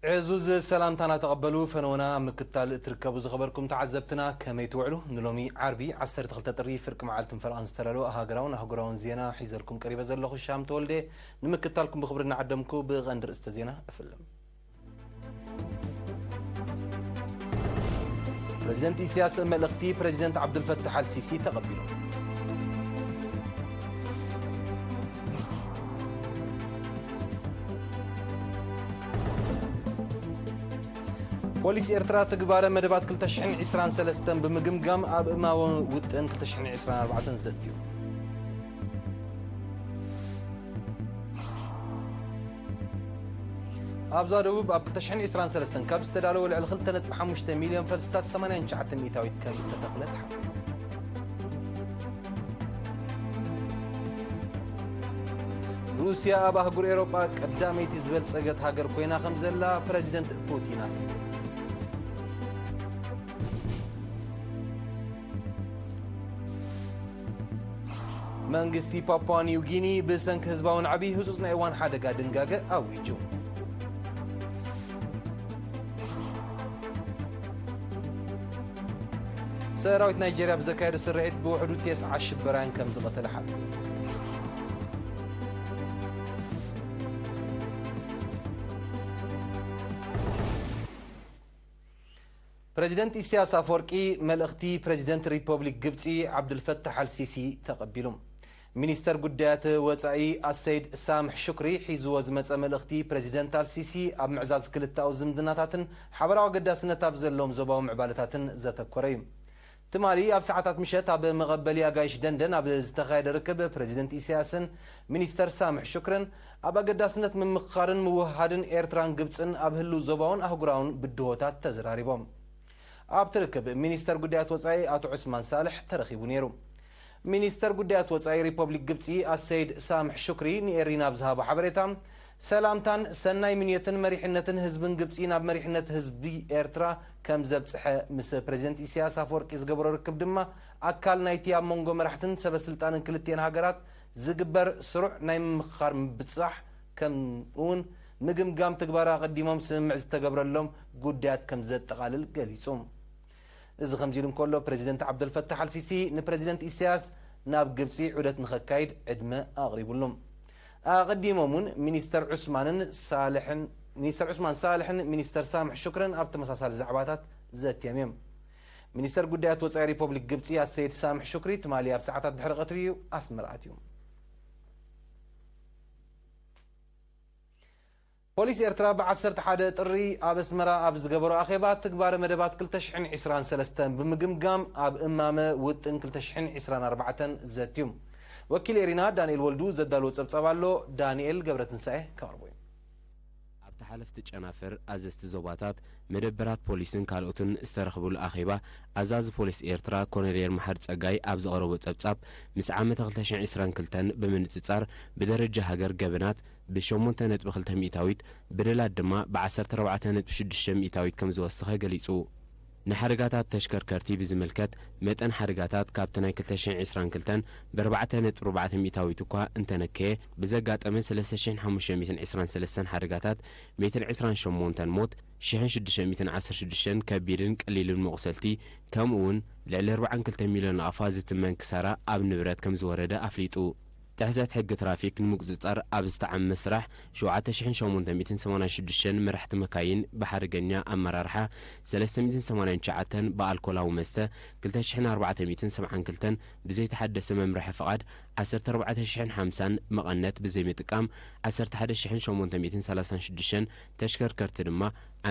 ዕዙዝ ሰላምታና ተቐበሉ። ፈነወና ኣብ ምክትታል እትርከቡ ዝኸበርኩም ተዓዘብትና ከመይ ትውዕሉ? ንሎሚ ዓርቢ ዓሰርተ ክልተ ጥሪ ፍርቂ መዓልትን ፈረቓን ዝተዳለወ ሃገራውን ኣህጉራውን ዜና ሒዘልኩም ቀሪበ ዘለኹ ሻም ተወልደ። ንምክትታልኩም ብኽብሪ እናዓደምኩ ብቐንዲ ርእስተ ዜና እፍልም። ፕረዚደንት ኢሳያስ መልእኽቲ ፕረዚደንት ዓብዱልፈታሕ ኣልሲሲ ተቐቢሉ። ፖሊስ ኤርትራ ትግባረ መደባት ክልተ ሽሕን ዕስራን ሰለስተን ብምግምጋም ኣብ እማመ ውጥን ክልተ ሽሕን ዕስራን ኣርባዕተን ዘትዩ። ኣብዛ ደቡብ ኣብ ክልተ ሽሕን ዕስራን ሰለስተን ካብ ዝተዳለወ ልዕሊ ክልተ ነጥቢ ሓሙሽተ ሚልዮን ፈልስታት ሰማንያን ትሽዓተ ሚእታዊት ከም እተተኽለ ተሓቢሩ። ሩስያ ኣብ ኣህጉር ኤውሮጳ ቀዳመይቲ ዝበልጸገት ሃገር ኮይና ከም ዘላ ፕረዚደንት ፑቲን ኣፍሊጡ። መንግስቲ ፓፑዋ ኒው ጊኒ ብሰንኪ ህዝባዊ ናዕቢ ህጹጽ ናይ እዋን ሓደጋ ድንጋገ ኣዊጁ። ሰራዊት ናይጄርያ ብዘካየዶ ስርሒት ብውሕዱ ቴስዓ ሽበራውያን ከም ዝቐተለ ሓቢሩ። ፕረዚደንት ኢሳያስ ኣፈወርቂ መልእኽቲ ፕረዚደንት ሪፐብሊክ ግብጺ ዓብዱልፈታሕ ኣልሲሲ ተቐቢሉ። ሚኒስተር ጉዳያት ወጻኢ ኣሰይድ ሳምሕ ሹክሪ ሒዝዎ ዝመጸ መልእኽቲ ፕረዚደንት ኣልሲሲ ኣብ ምዕዛዝ ክልተኣዊ ዝምድናታትን ሓበራዊ ኣገዳስነት ኣብ ዘለዎም ዞባዊ ምዕባለታትን ዘተኮረ እዩ። ትማሊ ኣብ ሰዓታት ምሸት ኣብ መቐበሊ ኣጋይሽ ደንደን ኣብ ዝተኻየደ ርክብ ፕረዚደንት ኢሳያስን ሚኒስተር ሳምሕ ሹክርን ኣብ ኣገዳስነት ምምኽኻርን ምውህሃድን ኤርትራን ግብጽን ኣብ ህልው ዞባውን ኣህጉራውን ብድሆታት ተዘራሪቦም። ኣብቲ ርክብ ሚኒስተር ጉዳያት ወጻኢ ኣቶ ዑስማን ሳልሕ ተረኺቡ ነይሩ። ሚኒስተር ጉዳያት ወጻኢ ሪፐብሊክ ግብጺ ኣሰይድ ሳምሕ ሹክሪ ንኤሪና ኣብ ዝሃቦ ሓበሬታ፣ ሰላምታን ሰናይ ምንዮትን መሪሕነትን ህዝብን ግብጺ ናብ መሪሕነት ህዝቢ ኤርትራ ከም ዘብጽሐ ምስ ፕረዚደንት ኢሳያስ ኣፈወርቂ ዝገበሮ ርክብ ድማ ኣካል ናይቲ ኣብ መንጎ መራሕትን ሰበ ስልጣንን ክልቲኤን ሃገራት ዝግበር ስሩዕ ናይ ምምኽኻር ምብጻሕ ከምኡውን ምግምጋም ትግባረ ኣቐዲሞም ስምምዕ ዝተገብረሎም ጉዳያት ከም ዘጠቓልል ገሊጹ። እዚ ከምዚ ኢሉ እንከሎ፣ ፕረዚደንት ዓብደልፈታሕ ኣልሲሲ ንፕረዚደንት ኢሳያስ ናብ ግብጺ ዑደት ንኸካይድ ዕድመ ኣቕሪቡሉ። ኣቐዲሞም እውን ሚኒስተር ዑስማንን ሳልሕን፣ ሚኒስተር ዑስማን ሳልሕን ሚኒስተር ሳምሕ ሹክርን ኣብ ተመሳሳሊ ዛዕባታት ዘትዮም እዮም። ሚኒስተር ጉዳያት ወጻኢ ሪፐብሊክ ግብጺ ኣሰይድ ሳምሕ ሹክሪ ትማሊ ኣብ ሰዓታት ድሕሪ ቀትሪ እዩ ኣስመራ ኣትዩ። ፖሊስ ኤርትራ ብ ዓሰርተ ሓደ ጥሪ ኣብ ኣስመራ ኣብ ዝገበሮ ኣኼባ ትግባረ መደባት ክልተ ሽሕን ዕስራን ሰለስተን ብምግምጋም ኣብ እማመ ውጥን ክልተ ሽሕን ዕስራን ኣርባዕተን ዘትዩ። ወኪል ኤሪና ዳንኤል ወልዱ ዘዳለዎ ጸብጻብ ኣሎ። ዳንኤል ገብረትንሳኤ ከቕርቦ እዩ። ኣብቲ ሓለፍቲ ጨናፍር፣ ኣዘዝቲ ዞባታት፣ መደበራት ፖሊስን ካልኦትን ዝተረኽብሉ ኣኼባ፣ ኣዛዚ ፖሊስ ኤርትራ ኮሎኔል መሓሪ ጸጋይ ኣብ ዘቕረቦ ጸብጻብ፣ ምስ ዓመተ ክልተ ሽሕን ዕስራን ክልተን ብምንጽጻር፣ ብደረጃ ሃገር ገበናት ብሸሞንተ ነጥቢ ክልተ ሚእታዊት፣ በደላት ድማ ብዓሰርተ ኣርባዕተ ነጥቢ ሽዱሽተ ሚእታዊት ከም ዝወሰኸ ገሊጹ። ንሓደጋታት ተሽከርከርቲ ብዝምልከት፣ መጠን ሓደጋታት ካብቲ ናይ ክልተ ሽሕን ዕስራን ክልተን ብኣርባዕተ ነጥቢ ኣርባዕተ ሚእታዊት እኳ እንተነከየ፣ ብዘጋጠመ ሰለስተ ሽሕን ሓሙሽተ ሚእትን ዕስራን ሰለስተን ሓደጋታት፣ ሚእትን ዕስራን ሸሞንተን ሞት፣ ሽሕን ሽዱሽተ ሚእትን ዓሰርተ ሽዱሽተን ከቢድን ቀሊልን መቑሰልቲ፣ ከምኡውን ልዕሊ ኣርባዓን ክልተ ሚልዮን ናቕፋ ዝትመን ክሳራ ኣብ ንብረት ከም ዝወረደ ኣፍሊጡ። ጥሕሰት ሕጊ ትራፊክ ንምቁጽጻር ኣብ ዝተዓመ ስራሕ፣ ሸውዓተ ሽሕን ሸሞንተ ሚእትን ሰማንያን ሽዱሽተን መራሕቲ መካይን ብሓደገኛ ኣመራርሓ፣ ሰለስተ ሚእትን ሰማንያን ትሽዓተን ብኣልኮላዊ መስተ፣ ክልተ ሽሕን ኣርባዕተ ሚእትን ሰብዓን ክልተን ብዘይተሓደሰ መምርሒ ፍቓድ፣ ዓሰርተ ኣርባዕተ ሽሕን ሓምሳን መቐነት ብዘይምጥቃም፣ ዓሰርተ ሓደ ሽሕን ሸሞንተ ሚእትን ሰላሳን ሽዱሽተን ተሽከርከርቲ ድማ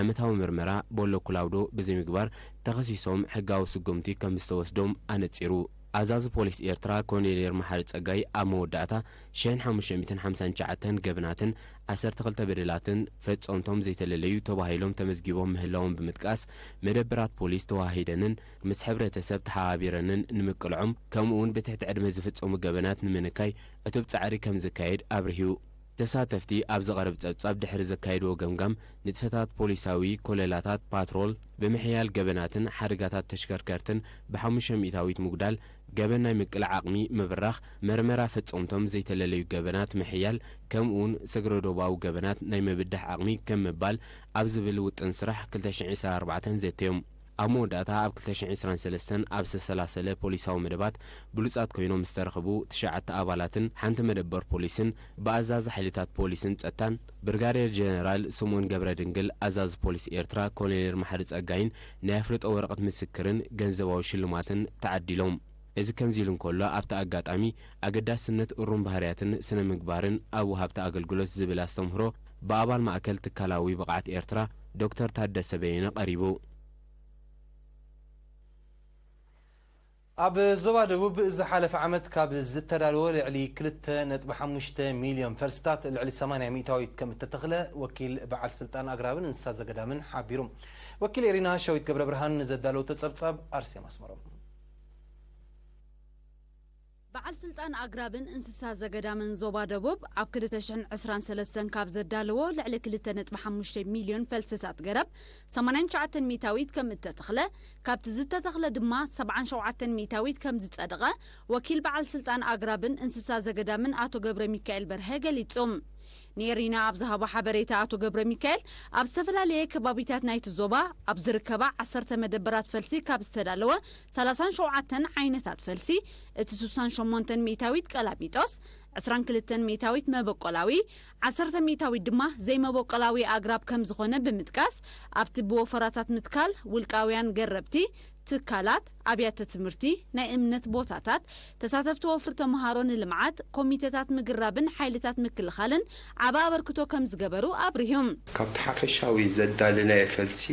ዓመታዊ ምርመራ ቦሎ ኩላውዶ ብዘይምግባር ተኸሲሶም ሕጋዊ ስጉምቲ ከም ዝተወስዶም ኣነጺሩ። ኣዛዚ ፖሊስ ኤርትራ ኮሎኔል መሓሪ ጸጋይ ኣብ መወዳእታ፣ ሽሕን ሓሙሽተ ሚእትን ሓምሳን ትሽዓተን ገበናትን ዓሰርተ ክልተ በደላትን ፈጸምቶም ዘይተለለዩ ተባሂሎም ተመዝጊቦም ምህላዎም ብምጥቃስ፣ መደበራት ፖሊስ ተዋሂደንን ምስ ሕብረተሰብ ተሓባቢረንን ንምቅልዖም፣ ከምኡውን ብትሕቲ ዕድመ ዝፍጸሙ ገበናት ንምንካይ ዕቱብ ጻዕሪ ከም ዝካየድ ኣብሪሁ። ተሳተፍቲ ኣብ ዝቐረብ ጸብጻብ ድሕሪ ዘካየድዎ ገምጋም፣ ንጥፈታት ፖሊሳዊ ኮለላታት ፓትሮል፣ ብምሕያል ገበናትን ሓደጋታት ተሽከርከርትን ብሓሙሽተ ሚእታዊት ምጉዳል፣ ገበን ናይ ምቅላዕ ዓቕሚ ምብራኽ፣ መርመራ ፈጸምቶም ዘይተለለዩ ገበናት ምሕያል፣ ከምኡውን ስግረዶባዊ ገበናት ናይ ምብዳህ ዓቕሚ ከም ምባል ኣብ ዝብል ውጥን ስራሕ ክልተ ሽሕን ዕስራን ኣርባዕተን ዘትዮም። ኣብ መወዳእታ ኣብ ክልተ ሽሕን ዕስራን ሰለስተን ኣብ ዝተሰላሰለ ፖሊሳዊ መደባት ብሉጻት ኮይኖም ዝተረኽቡ ትሽዓተ ኣባላትን ሓንቲ መደበር ፖሊስን ብኣዛዚ ሓይልታት ፖሊስን ጸጥታን ብርጋዴር ጀነራል ስምኦን ገብረ ድንግል ኣዛዚ ፖሊስ ኤርትራ ኮሎኔል መሓሪ ጸጋይን ናይ ኣፍልጦ ወረቐት ምስክርን ገንዘባዊ ሽልማትን ተዓዲሎም። እዚ ከምዚ ኢሉ እንከሎ ኣብቲ ኣጋጣሚ ኣገዳስነት እሩም ባህርያትን ስነ ምግባርን ኣብ ወሃብቲ ኣገልግሎት ዝብል ኣስተምህሮ ብኣባል ማእከል ትካላዊ ብቕዓት ኤርትራ ዶክተር ታደሰ በየነ ቀሪቡ። ኣብ ዞባ ደቡብ ዝሓለፈ ዓመት ካብ ዝተዳለወ ልዕሊ ክልተ ነጥቢ ሓሙሽተ ሚልዮን ፈልስታት ልዕሊ ሰማንያ ሚእታዊት ከም እተተኽለ ወኪል በዓል ስልጣን ኣግራብን እንስሳ ዘገዳምን ሓቢሩ። ወኪል ኤሪና ሸዊት ገብረ ብርሃን ንዘዳለወቶ ጸብጻብ ኣርሴማ ኣስመሮም። በዓል ስልጣን ኣግራብን እንስሳ ዘገዳምን ዞባ ደቡብ ኣብ ክልተ ሽሕን ዕስራን ሰለስተን ካብ ዘዳለዎ ልዕሊ ክልተ ነጥቢ ሓሙሽተ ሚልዮን ፈልስታት ገረብ ሰማንያን ትሽዓተን ሚእታዊት ከም እተተኽለ፣ ካብቲ ዝተተኽለ ድማ ሰብዓን ሸውዓተን ሚእታዊት ከም ዝጸደቐ ወኪል በዓል ስልጣን ኣግራብን እንስሳ ዘገዳምን ኣቶ ገብረ ሚካኤል በርሀ ገሊጹ። ንኤሪና ኣብ ዝሃቦ ሓበሬታ ኣቶ ገብረ ሚካኤል ኣብ ዝተፈላለየ ከባቢታት ናይቲ ዞባ ኣብ ዝርከባ ዓሰርተ መደበራት ፈልሲ ካብ ዝተዳለወ ሰላሳን ሸውዓተን ዓይነታት ፈልሲ እቲ ስሳን ሸሞንተን ሚእታዊት ቀላሚጦስ፣ ዕስራን ክልተን ሚእታዊት መበቆላዊ፣ ዓሰርተ ሚእታዊት ድማ ዘይመበቆላዊ ኣግራብ ከም ዝኾነ ብምጥቃስ ኣብቲ ብወፈራታት ምትካል ውልቃውያን ገረብቲ ትካላት፣ ኣብያተ ትምህርቲ፣ ናይ እምነት ቦታታት፣ ተሳተፍቲ ወፍሪ ተምሃሮ ንልምዓት ኮሚተታት ምግራብን ሓይልታት ምክልኻልን ዓቢ ኣበርክቶ ከም ዝገበሩ ኣብሪሁ። ካብቲ ሓፈሻዊ ዘዳለናዮ ፈልሲ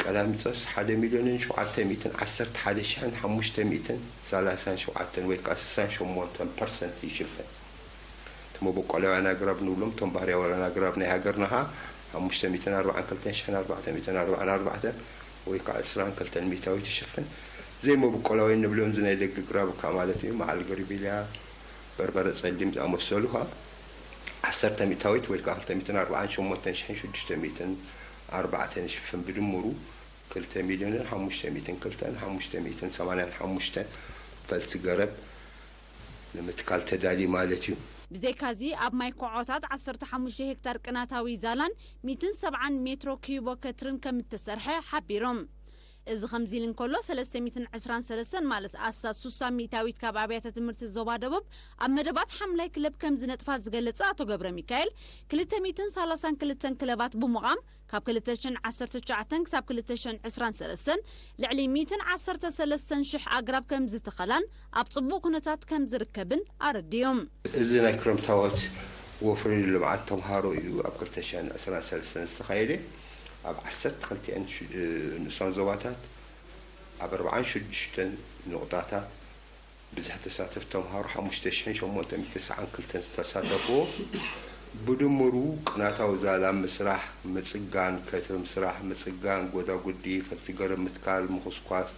ቀላሚጦስ ሓደ ሚልዮንን ሸውዓተ ሚእትን ዓሰርተ ሓደ ሽሕን ሓሙሽተ ሚእትን ሰላሳን ሸውዓተን ወይ ከዓ ስሳን ሸሞንተን ፐርሰንት ይሽፍን። እቲ መበቆላውያን ኣግራብ ንብሎም እቶም ባህርያውያን ኣግራብ ናይ ሃገርና ከዓ ሓሙሽተ ሚእትን ኣርባዓን ክልተን ሽሕን ኣርባዕተ ሚእትን ኣርባዓን ኣርባዕተን ወይ ከዓ ዕስራን ክልተን ሚእታዊት ይሽፍን። ዘይመበቆላውያን ንብሎም እዚ ናይ ደገ ግራብ ከዓ ማለት እዩ፣ መዓል ግሪቢልያ፣ በርበረ ጸሊም ዝኣመሰሉ ከዓ ዓሰርተ ሚእታዊት ወይ ከዓ ክልተ ሚእትን ኣርባዓን ሸሞንተን ሽሕን ሽዱሽተ ሚእትን ኣርባዕተን ይሽፍን። ብድምሩ ክልተ ሚልዮንን ሓሙሽተ ሚእትን ክልተን ሓሙሽተ ሚእትን ሰማንያን ሓሙሽተን ፈልሲ ገረብ ንምትካል ተዳልዩ ማለት እዩ። ብዘይካዚ ኣብ ማይ ኮዖታት ዓሰርተ ሓሙሽተ ሄክታር ቅናታዊ ዛላን ሚእትን ሰብዓን ሜትሮ ኪዩቦ ከትርን ከም እተሰርሐ ሓቢሮም። እዚ ከምዚ ኢሉ እንከሎ ሰለስተ ሚእትን ዕስራን ሰለስተን ማለት ኣስታት ሱሳ ሚእታዊት ካብ ኣብያተ ትምህርቲ ዞባ ደቡብ ኣብ መደባት ሓምላይ ክለብ ከም ዝነጥፋ ዝገለጸ ኣቶ ገብረ ሚካኤል ክልተ ሚእትን ሰላሳን ክልተን ክለባት ብምቓም ካብ ክልተ ሽሕን ዓሰርተ ትሽዓተን ክሳብ ክልተ ሽሕን ዕስራን ሰለስተን ልዕሊ ሚእትን ዓሰርተ ሰለስተን ሽሕ ኣግራብ ከም ዝተኸላን ኣብ ጽቡቕ ኩነታት ከም ዝርከብን ኣረዲኦም። እዚ ናይ ክረምታዎት ወፍሪ ልምዓት ተምሃሮ እዩ ኣብ ክልተ ሽሕን ዕስራን ሰለስተን ዝተኻየደ። ኣብ ዓሰርተ ክልቲኤን ንኡሳን ዞባታት ኣብ ኣርብዓን ሽዱሽተን ንቑጣታት ብዝሒ ተሳተፍቲ ተምሃሮ ሓሙሽተ ሽሕን ሸሞንተ ሚእትን ተስዓን ክልተን ዝተሳተፍዎ ብድምሩ ቅናታዊ ዛላ ምስራሕ፣ ምጽጋን፣ ከትሪ ምስራሕ፣ ምጽጋን፣ ጎዳጉዲ፣ ፈልሲ ገረብ ምትካል፣ ምኹስኳስ፣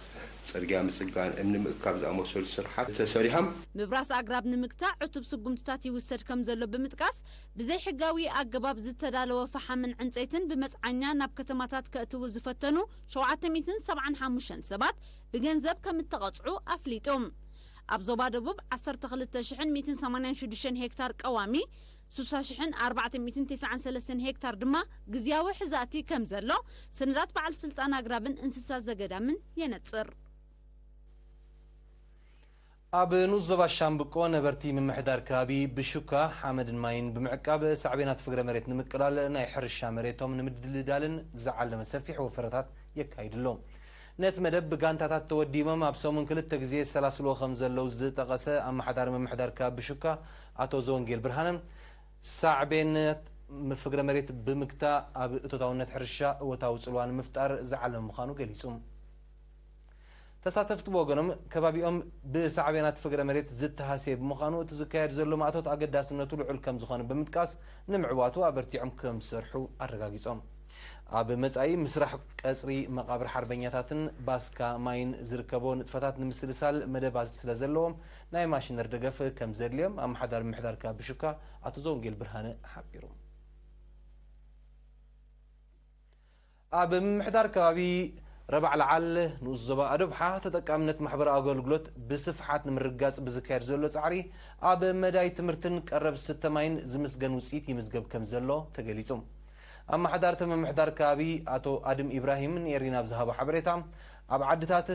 ጽርግያ ምጽጋን፣ እምኒ ምእካብ ዝኣመሰሉ ስርሓት ተሰሪሖም። ምብራስ ኣግራብ ንምግታእ ዕቱብ ስጉምትታት ይውሰድ ከም ዘሎ ብምጥቃስ፣ ብዘይሕጋዊ ኣገባብ ዝተዳለወ ፈሓምን ዕንጸይትን ብመጽዓኛ ናብ ከተማታት ከእትዉ ዝፈተኑ ሸውዓተ ሚእትን ሰብዓን ሓሙሽተን ሰባት ብገንዘብ ከም እተቐጽዑ ኣፍሊጡ። ኣብ ዞባ ደቡብ ዓሰርተ ክልተ ሽሕን ሚእትን ሰማንያን ሽዱሽተን ሄክታር ቀዋሚ፣ ሱሳ ሽሕን ኣርባዕተ ሚእትን ተስዓን ሰለስተን ሄክታር ድማ ግዝያዊ ሕዛእቲ ከም ዘሎ ሰነዳት በዓል ስልጣን ኣግራብን እንስሳ ዘገዳምን የነጽር። ኣብ ንኡስ ዞባ ሻምብቆ ነበርቲ ምምሕዳር ከባቢ ብሹካ ሓመድን ማይን ብምዕቃብ ሳዕቤናት ፍግረ መሬት ንምቅላል ናይ ሕርሻ መሬቶም ንምድልዳልን ዝዓለመ ሰፊሕ ወፈረታት የካይዱ ኣለዉ። ነቲ መደብ ብጋንታታት ተወዲቦም ኣብ ሰሙን ክልተ ግዜ የሰላስልዎ ከም ዘለዉ ዝጠቐሰ ኣመሓዳሪ ምምሕዳር ከባቢ ብሹካ ኣቶ ዘወንጌል ብርሃነ፣ ሳዕቤናት ፍግረ መሬት ብምግታእ ኣብ እቶታውነት ሕርሻ እወታዊ ጽልዋ ንምፍጣር ዝዓለመ ምዃኑ ገሊጹ። ተሳተፍቲ ብወገኖም፣ ከባቢኦም ብሳዕቤናት ፍግረ መሬት ዝተሃስየ ብምዃኑ፣ እቲ ዝካየድ ዘሎ ማእቶት ኣገዳስነቱ ልዑል ከም ዝኾነ ብምጥቃስ፣ ንምዕዋቱ ኣበርቲዖም ከም ዝሰርሑ ኣረጋጊጾም። ኣብ መጻኢ ምስራሕ ቀጽሪ መቓብር ሓርበኛታትን ባስካ ማይን ዝርከቦ ንጥፈታት ንምስልሳል መደባት ስለ ዘለዎም፣ ናይ ማሽነር ደገፍ ከም ዘድልዮም ኣመሓዳሪ ምምሕዳር ከባቢ ሹካ ኣቶ ዘወንጌል ብርሃነ ሓቢሩ። ኣብ ምምሕዳር ከባቢ ረባዕ ለዓል ንኡስ ዞባ ኣዶብሓ ተጠቃምነት ማሕበራዊ ኣገልግሎት ብስፍሓት ንምርጋጽ ብዝካየድ ዘሎ ጻዕሪ ኣብ መዳይ ትምህርትን ቀረብ ዝስተ ማይን ዝምስገን ውጽኢት ይምዝገብ ከም ዘሎ ተገሊጹ። ኣመሓዳርቲ ምምሕዳር ከባቢ ኣቶ ኣድም ኢብራሂም ንኤሪና ኣብ ዝሃቦ ሓበሬታ፣ ኣብ ዓድታት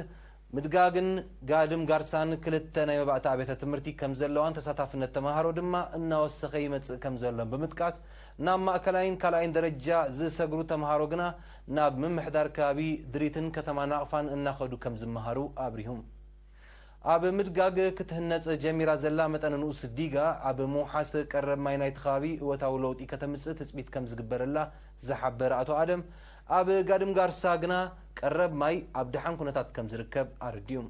ምድጋግን ጋድም ጋርሳን ክልተ ናይ መባእታ ኣብያተ ትምህርቲ ከም ዘለዋን ተሳታፍነት ተምሃሮ ድማ እናወሰኸ ይመጽእ ከም ዘሎን ብምጥቃስ፣ ናብ ማእከላይን ካልኣይን ደረጃ ዝሰግሩ ተምሃሮ ግና ናብ ምምሕዳር ከባቢ ድሪትን ከተማ ናቕፋን እናኸዱ ከም ዝመሃሩ ኣብሪሁ። ኣብ ምድጋግ ክትህነጽ ጀሚራ ዘላ መጠነ ንኡስ ዲጋ ኣብ ምውሓስ ቀረብ ማይ ናይቲ ከባቢ እወታዊ ለውጢ ከተምጽእ ትጽቢት ከም ዝግበረላ ዝሓበረ ኣቶ ኣደም፣ ኣብ ጋድም ጋርሳ ግና ቀረብ ማይ ኣብ ደሓን ኩነታት ከም ዝርከብ ኣረዲኡ።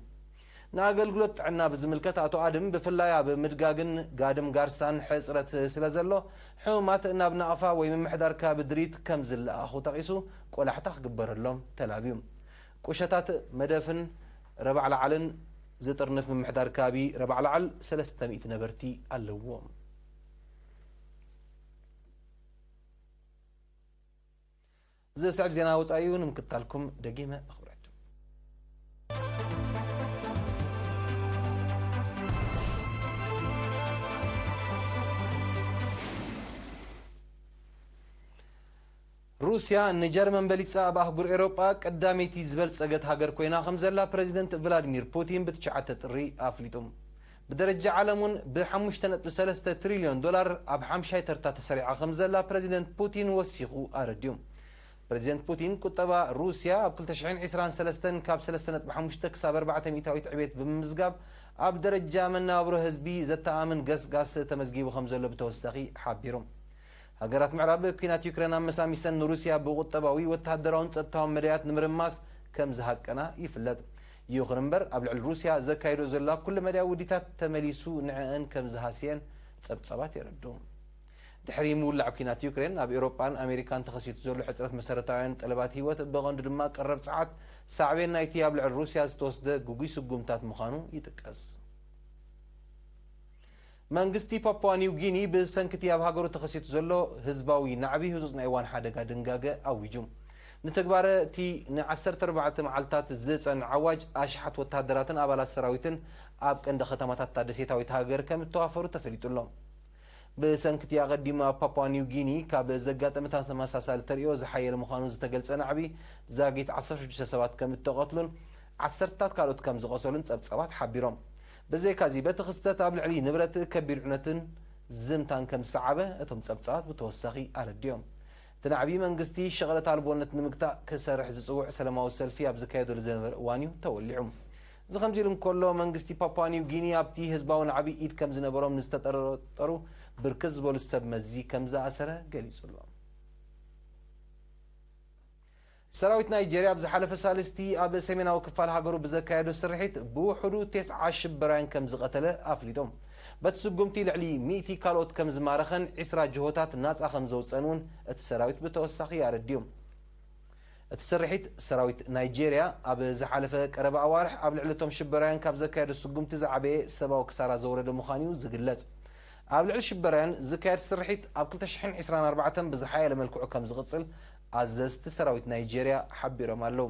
ንኣገልግሎት ጥዕና ብዝምልከት ኣቶ ኣድም፣ ብፍላይ ኣብ ምድጋግን ጋድም ጋርሳን ሕጽረት ስለ ዘሎ፣ ሕሙማት ናብ ናቕፋ ወይ ምምሕዳር ከባቢ ድሪት ከም ዝለኣኹ ጠቒሱ፣ ቆላሕታ ክግበረሎም ተላብዩ። ቁሸታት መደፍን ረባዕ ለዓልን ዝጥርንፍ ምምሕዳር ከባቢ ረባዕ ለዓል ሰለስተ ሚእቲ ነበርቲ ኣለውዎ። ዝስዕብ ዜና ወጻኢ እዩ፣ ንምክታልኩም ደጊመ ኣኽብረኩም። ሩስያ ንጀርመን በሊጻ ኣብ ኣህጉር ኤውሮጳ ቀዳመይቲ ዝበልጸገት ሃገር ኮይና ከም ዘላ ፕረዚደንት ቭላድሚር ፑቲን ብትሽዓተ ጥሪ ኣፍሊጡ። ብደረጃ ዓለም እውን ብ ሓሙሽተ ነጥቢ ሰለስተ ትሪልዮን ዶላር ኣብ ሓምሻይ ተርታ ተሰሪዓ ከም ዘላ ፕረዚደንት ፑቲን ወሲኹ ኣረዲኡ። ፕረዚደንት ፑቲን፣ ቁጠባ ሩስያ ኣብ ክልተ ሽሕን ዕስራን ሰለስተን ካብ ሰለስተ ነጥቢ ሓሙሽተ ክሳብ ኣርባዕተ ሚእታዊት ዕቤት ብምምዝጋብ፣ ኣብ ደረጃ መነባብሮ ህዝቢ ዘተኣማምን ገስጋስ ተመዝጊቡ ከም ዘሎ ብተወሳኺ ሓቢሩ። ሃገራት ምዕራብ፣ ኲናት ዩክሬን ኣመሳሚሰን ንሩስያ ብቁጠባዊ፣ ወተሃደራውን ጸጥታውን መዳያት ንምርማስ ከም ዝሃቀና ይፍለጥ። ይኹን እምበር፣ ኣብ ልዕሊ ሩስያ ዘካይዶ ዘላ ኩለ መዳያዊ ውዲታት ተመሊሱ ንዕአን ከም ዝሃስየን ጸብጻባት የረድኡ። ድሕሪ ምውላዕ ኲናት ዩክሬን፣ ኣብ ኤውሮጳን ኣሜሪካን ተኸሲቱ ዘሎ ሕጽረት መሰረታውያን ጠለባት ህይወት፣ ብቐንዱ ድማ ቀረብ ጸዓት፣ ሳዕቤን ናይቲ ኣብ ልዕሊ ሩስያ ዝተወስደ ግጉይ ስጉምታት ምዃኑ ይጥቀስ። መንግስቲ ፓፑዋ ኒው ጊኒ ብሰንኪ እቲ ኣብ ሃገሩ ተኸሲቱ ዘሎ ህዝባዊ ናዕቢ ህጹጽ ናይ እዋን ሓደጋ ድንጋገ ኣዊጁ። ንተግባረ እቲ ንዓሰርተ ኣርባዕተ መዓልታት ዝጸንዐ ኣዋጅ፣ ኣሽሓት ወተሃደራትን ኣባላት ሰራዊትን ኣብ ቀንዲ ከተማታት እታ ደሴታዊት ሃገር ከም እተዋፈሩ ተፈሊጡ ኣሎ። ብሰንኪ እቲ ኣቐዲሙ ኣብ ፓፑዋ ኒው ጊኒ ካብ ዘጋጠመ ተመሳሳሊ ተርእዮ ዝሓየለ ምዃኑ ዝተገልጸ ናዕቢ፣ ዛጊት ዓሰርተ ሽዱሽተ ሰባት ከም እተቐትሉን ዓሰርታት ካልኦት ከም ዝቖሰሉን ጸብጻባት ሓቢሮም። ብዘይካዚ፣ በቲ ክስተት ኣብ ልዕሊ ንብረት ከቢድ ዕነትን ዝምታን ከም ዝሰዓበ እቶም ጸብጻባት ብተወሳኺ ኣረዲኦም። እቲ ናዕቢ፣ መንግስቲ ሸቕለት ኣልቦነት ንምግታእ ክሰርሕ ዝጽውዕ ሰላማዊ ሰልፊ ኣብ ዝካየደሉ ዝነበረ እዋን እዩ ተወሊዑ። እዚ ከምዚ ኢሉ እንከሎ፣ መንግስቲ ፓፑዋ ኒው ጊኒ ኣብቲ ህዝባዊ ናዕቢ ኢድ ከም ዝነበሮም ንዝተጠረጠሩ ብርክት ዝበሉ ሰብ መዚ ከም ዝኣሰረ ገሊጹ ኣሎ። ሰራዊት ናይጄርያ ኣብ ዝሓለፈ ሳልስቲ ኣብ ሰሜናዊ ክፋል ሃገሩ ብዘካየዶ ስርሒት ብውሕዱ ተስዓ ሽበራውያን ከም ዝቐተለ ኣፍሊጦም። በቲ ስጉምቲ ልዕሊ ሚእቲ ካልኦት ከም ዝማረኸን ዒስራ ጅሆታት ናጻ ከም ዘውጸን እውን እቲ ሰራዊት ብተወሳኺ ኣረዲኡ። እቲ ስርሒት፣ ሰራዊት ናይጄርያ ኣብ ዝሓለፈ ቀረባ ኣዋርሕ ኣብ ልዕሊ እቶም ሽበራውያን ካብ ዘካየዶ ስጉምቲ ዝዓበየ ሰብኣዊ ክሳራ ዘውረደ ምዃኑ እዩ ዝግለጽ። ኣብ ልዕሊ ሽበራውያን ዝካየድ ስርሒት ኣብ ክልተ ሽሕን ዕስራን ኣርባዕተን ብዝሓየለ መልክዑ ከም ዝቕጽል ኣዘዝቲ ሰራዊት ናይጄርያ ሓቢሮም ኣለዉ።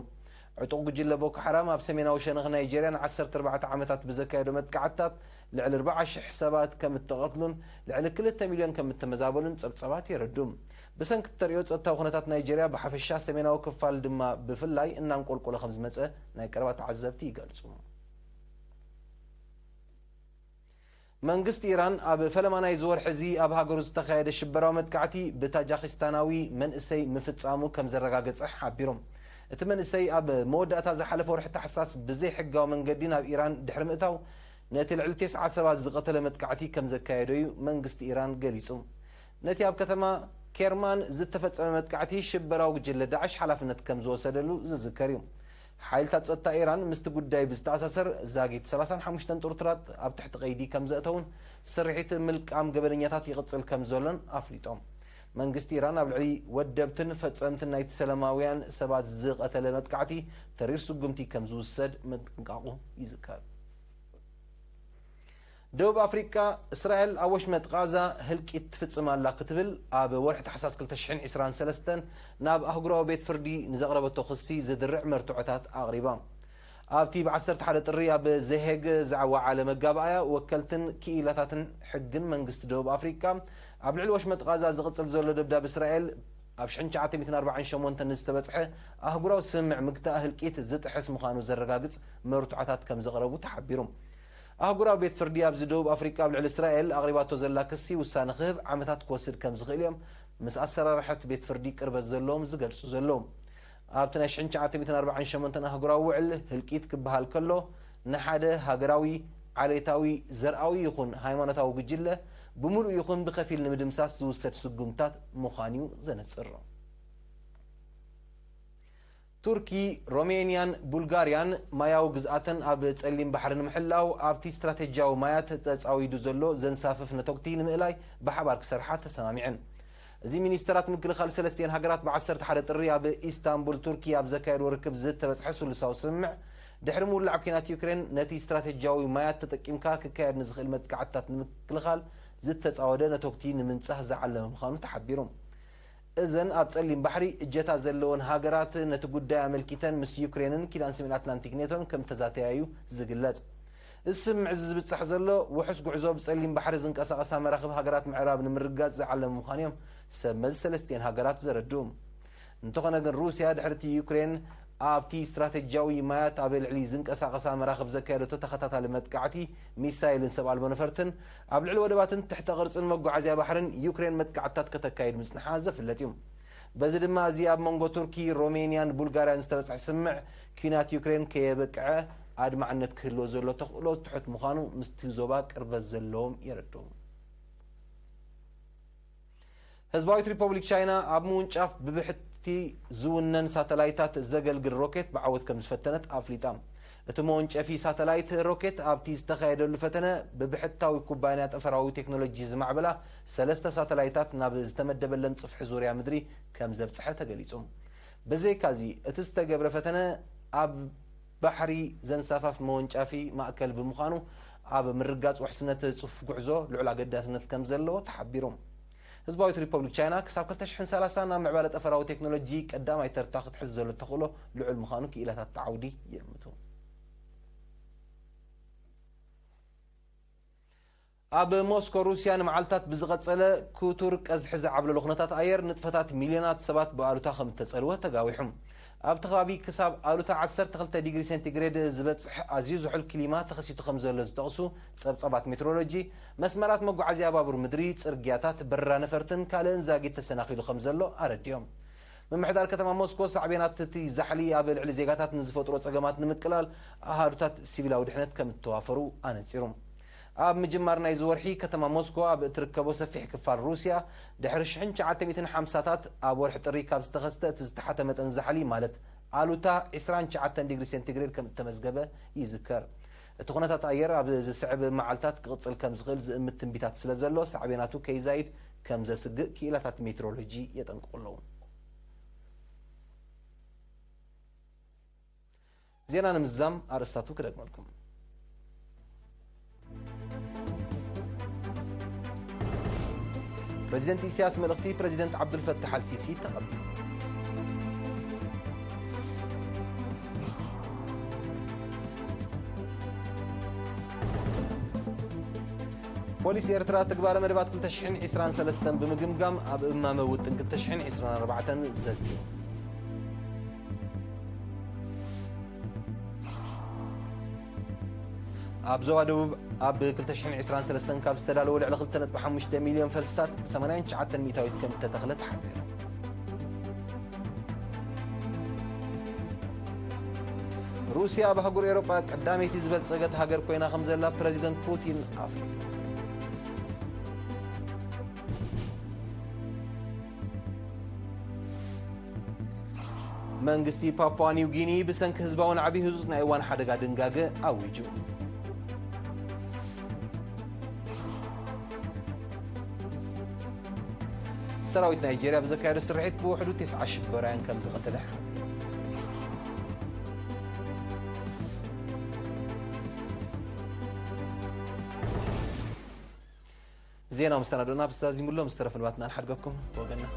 ዕጡቕ ጉጅለ ቦኮ ሓራም ኣብ ሰሜናዊ ሸነኽ ናይጄርያ ንዓሰርተ ኣርባዕተ ዓመታት ብዘካየዶ መጥቃዕትታት ልዕሊ ኣርባዓ ሽሕ ሰባት ከም እተቐትሉን ልዕሊ ክልተ ሚልዮን ከም እተመዛበሉን ጸብጻባት የረድኡ። ብሰንኪ እተርእዮ ጸጥታዊ ኩነታት ናይጄርያ ብሓፈሻ፣ ሰሜናዊ ክፋል ድማ ብፍላይ እናንቆልቆለ ከም ዝመጸ ናይ ቀረባ ተዓዘብቲ ይገልጹ። መንግስቲ ኢራን ኣብ ፈለማ ናይዚ ወርሒ እዚ ኣብ ሃገሩ ዝተኻየደ ሽበራዊ መጥቃዕቲ ብታጃኪስታናዊ መንእሰይ ምፍጻሙ ከም ዘረጋገጸ ሓቢሮም። እቲ መንእሰይ ኣብ መወዳእታ ዝሓለፈ ወርሒ ታሕሳስ ብዘይሕጋዊ መንገዲ ናብ ኢራን ድሕሪ ምእታው ነቲ ልዕሊ ተስዓ ሰባት ዝቐተለ መጥቃዕቲ ከም ዘካየዶ እዩ መንግስቲ ኢራን ገሊጹ። ነቲ ኣብ ከተማ ኬርማን ዝተፈጸመ መጥቃዕቲ ሽበራዊ ጉጅለ ዳዕሽ ሓላፍነት ከም ዝወሰደሉ ዝዝከር እዩ። ሓይልታት ጸጥታ ኢራን ምስቲ ጉዳይ ብዝተኣሳሰር ዛጊት ሰላሳን ሓሙሽተን ጥርጡራት ኣብ ትሕቲ ቀይዲ ከም ዘእተውን ስርሒት ምልቃም ገበነኛታት ይቕጽል ከም ዘሎን ኣፍሊጦም። መንግስቲ ኢራን ኣብ ልዕሊ ወደብትን ፈጸምትን ናይቲ ሰላማውያን ሰባት ዝቐተለ መጥቃዕቲ ተሪር ስጉምቲ ከም ዝውሰድ ምጥንቃቑ ይዝከር። ደቡብ ኣፍሪቃ፣ እስራኤል ኣብ ወሽመጥ ቃዛ ህልቂት ትፍጽም ኣላ ክትብል ኣብ ወርሒ ታሕሳስ ክልተ ሽሕን ዕስራን ሰለስተን ናብ ኣህጉራዊ ቤት ፍርዲ ንዘቕረበቶ ክሲ ዘድርዕ መርትዖታት ኣቕሪባ። ኣብቲ ብ ዓሰርተ ሓደ ጥሪ ኣብ ዘሄግ ዝዓዋዓለ መጋባእያ፣ ወከልትን ክኢላታትን ሕግን መንግስቲ ደቡብ ኣፍሪቃ፣ ኣብ ልዕሊ ወሽመጥ ቃዛ ዝቕጽል ዘሎ ደብዳብ እስራኤል ኣብ ሽሕን ትሽዓተ ሚእትን ኣርባዓን ሸሞንተን ንዝተበጽሐ ኣህጉራዊ ስምምዕ ምግታእ ህልቂት ዝጥሕስ ምዃኑ ዘረጋግጽ መርትዖታት ከም ዘቕረቡ ተሓቢሩ። ኣህጉራዊ ቤት ፍርዲ ኣብዚ ደቡብ ኣፍሪቃ ኣብ ልዕሊ እስራኤል ኣቕሪባቶ ዘላ ክሲ ውሳነ ክህብ ዓመታት ክወስድ ከም ዝኽእል እዮም ምስ ኣሰራርሐት ቤት ፍርዲ ቅርበት ዘለዎም ዝገልጹ ዘለዉ። ኣብቲ ናይ ሽሕን ትሽዓተ ሚእትን ኣርባዓን ሸሞንተን ኣህጉራዊ ውዕል ህልቂት ክበሃል ከሎ፣ ንሓደ ሃገራዊ፣ ዓሌታዊ፣ ዘርኣዊ ይኹን ሃይማኖታዊ ጉጅለ ብምሉእ ይኹን ብኸፊል ንምድምሳስ ዝውሰድ ስጉምታት ምዃኑ እዩ ዘነጽር። ቱርኪ፣ ሮሜንያን ቡልጋርያን ማያዊ ግዝኣተን ኣብ ጸሊም ባሕሪ ንምሕላው ኣብቲ ስትራቴጂያዊ ማያት ተጻዊዱ ዘሎ ዘንሳፍፍ ነተጉቲ ንምእላይ ብሓባር ክሰርሓ ተሰማሚዐን። እዚ ሚኒስተራት ምክልኻል ሰለስቲኤን ሃገራት ብ ዓሰርተ ሓደ ጥሪ ኣብ ኢስታንቡል ቱርኪ ኣብ ዘካየድዎ ርክብ ዝተበጽሐ ስሉሳዊ ስምምዕ፣ ድሕሪ ምውላዕ ኲናት ዩክሬን ነቲ ስትራቴጂያዊ ማያት ተጠቂምካ ክካየድ ንዝኽእል መጥቃዕትታት ንምክልኻል ዝተጻወደ ነተጉቲ ንምንጻህ ዝዓለመ ምዃኑ ተሓቢሩ። እዘን ኣብ ጸሊም ባሕሪ እጀታ ዘለወን ሃገራት ነቲ ጉዳይ ኣመልኪተን ምስ ዩክሬንን ኪዳን ሰሜን ኣትላንቲክ ኔቶን ከም ተዛተያዩ ዝግለጽ። እዚ ስምምዕ እዚ ዝብጻሕ ዘሎ ውሑስ ጉዕዞ ብጸሊም ባሕሪ ዝንቀሳቐሳ መራኽብ ሃገራት ምዕራብ ንምርግጋጽ ዝዓለመ ምዃኑ እዮም ሰብ መዚ ሰለስቲኤን ሃገራት ዘረድኡ። እንተኾነ ግን ሩስያ ድሕሪ እቲ ዩክሬን ኣብቲ ስትራቴጂያዊ ማያት ኣብ ልዕሊ ዝንቀሳቐሳ መራኽብ ዘካየደቶ ተኸታታሊ መጥቃዕቲ ሚሳይልን ሰብ ኣልቦ ነፈርትን ኣብ ልዕሊ ወደባትን ትሕተ ቅርጽን መጓዓዝያ ባሕርን ዩክሬን መጥቃዕትታት ከተካይድ ምጽንሓ ዘፍለጥ እዩ። በዚ ድማ እዚ ኣብ መንጎ ቱርኪ፣ ሮሜንያን ቡልጋርያን ዝተበጽሐ ስምምዕ ኲናት ዩክሬን ከየብቅዐ ኣድማዕነት ክህልዎ ዘሎ ተኽእሎ ትሑት ምዃኑ ምስቲ ዞባ ቅርበት ዘለዎም የረድኡ። ህዝባዊት ሪፐብሊክ ቻይና ኣብ ምውንጫፍ ብብሕቲ ዝውነን ሳተላይታት ዘገልግል ሮኬት ብዓወት ከም ዝፈተነት ኣፍሊጣ። እቲ መወንጨፊ ሳተላይት ሮኬት ኣብቲ ዝተኻየደሉ ፈተነ ብብሕታዊ ኩባንያ ጠፈራዊ ቴክኖሎጂ ዝማዕበላ ሰለስተ ሳተላይታት ናብ ዝተመደበለን ጽፍሒ ዙርያ ምድሪ ከም ዘብጽሐ ተገሊጹ። ብዘይካዚ፣ እቲ ዝተገብረ ፈተነ ኣብ ባሕሪ ዘንሳፋፍ መወንጫፊ ማእከል ብምዃኑ፣ ኣብ ምርጋጽ ውሕስነት ጽፉፍ ጉዕዞ ልዑል ኣገዳስነት ከም ዘለዎ ተሓቢሩ። ህዝባዊት ሪፐብሊክ ቻይና ክሳብ ክልተ ሽሕን ሰላሳን ኣብ ምዕባለ ጠፈራዊ ቴክኖሎጂ ቀዳማይ ተርታ ክትሕዝ ዘሎ ተኽእሎ ልዑል ምዃኑ ክኢላታት ዓውዲ ይእምቱ። ኣብ ሞስኮ ሩስያ ንመዓልታት ብዝቐጸለ ክቱር ቀዝሒ ዝዓብለሎ ኩነታት ኣየር፣ ንጥፈታት ሚልዮናት ሰባት ብኣሉታ ከም እተጸልወ ተጋዊሑ። ኣብቲ ከባቢ ክሳብ ኣሉታ ዓሰርተ ክልተ ዲግሪ ሴንቲግሬድ ዝበጽሕ ኣዝዩ ዝሑል ክሊማ ተኸሲቱ ከም ዘሎ ዝጠቕሱ ጸብጻባት ሜትሮሎጂ፣ መስመራት መጓዓዝያ ባቡር ምድሪ፣ ጽርግያታት፣ በረራ ነፈርትን ካልእን ዛጊት ተሰናኺሉ ከም ዘሎ ኣረዲኦም። ምምሕዳር ከተማ ሞስኮ፣ ሳዕቤናት እቲ ዛሕሊ ኣብ ልዕሊ ዜጋታት ንዝፈጥሮ ጸገማት ንምቅላል ኣሃዱታት ሲቪላዊ ድሕነት ከም እተዋፈሩ ኣነጺሩ። ኣብ ምጅማር ናይዚ ወርሒ፣ ከተማ ሞስኮ ኣብ እትርከቦ ሰፊሕ ክፋል ሩስያ፣ ድሕሪ ሽሕን ትሽዓተ ሚእትን ሓምሳታት ኣብ ወርሒ ጥሪ ካብ ዝተኸስተ እቲ ዝተሓተ መጠን ዛሕሊ፣ ማለት ኣሉታ ዕስራን ትሽዓተን ዲግሪ ሴንቲግሬድ ከም እተመዝገበ ይዝከር። እቲ ኩነታት ኣየር ኣብ ዝስዕብ መዓልታት ክቕጽል ከም ዝኽእል ዝእምት ትንቢታት ስለ ዘሎ፣ ሳዕቤናቱ ከይዛይድ ከም ዘስግእ ክኢላታት ሜትሮሎጂ የጠንቅቑ ኣለዉ። ዜና ንምዝዛም ኣርእስታቱ ክደግመልኩም። ፕረዚደንት ኢሳያስ መልእኽቲ ፕረዚደንት ዓብዱልፈታሕ ኣልሲሲ ተቐቢሉ። ፖሊስ ኤርትራ፣ ትግባረ መደባት ክልተ ሽሕን ዕስራን ሰለስተን ብምግምጋም፣ ኣብ እማመ ውጥን ክልተ ሽሕን ዕስራን ኣርባዕተን ዘትዩ። ኣብ ዞባ ደቡብ፣ ኣብ ክልተ ሽሕን ዕስራን ሰለስተን ካብ ዝተዳለወ ልዕሊ ክልተ ነጥቢ ሓሙሽተ ሚልዮን ፈልስታት፣ ሰማንያን ትሽዓተን ሚእታዊት ከም እተተኽለ ተሓቢሩ። ሩስያ፣ ኣብ ኣህጉር ኤውሮጳ ቀዳመይቲ ዝበልጸገት ሃገር ኮይና ከም ዘላ ፕረዚደንት ፑቲን ኣፍሊጡ። መንግስቲ ፓፑዋ ኒው ጊኒ፣ ብሰንኪ ህዝባውን ዓብዪ ህጹጽ ናይ እዋን ሓደጋ ድንጋገ ኣዊጁ። ሰራዊት ናይጄርያ ብዘካየዶ ስርሒት ብውሕዱ ተስዓ ሽበራውያን ከም ዝቐተለ። ዜና መሰናዶና ብዝተዛዚሙሎም ዝተረፉ ንባትና ንሓድገኩም ወገንና።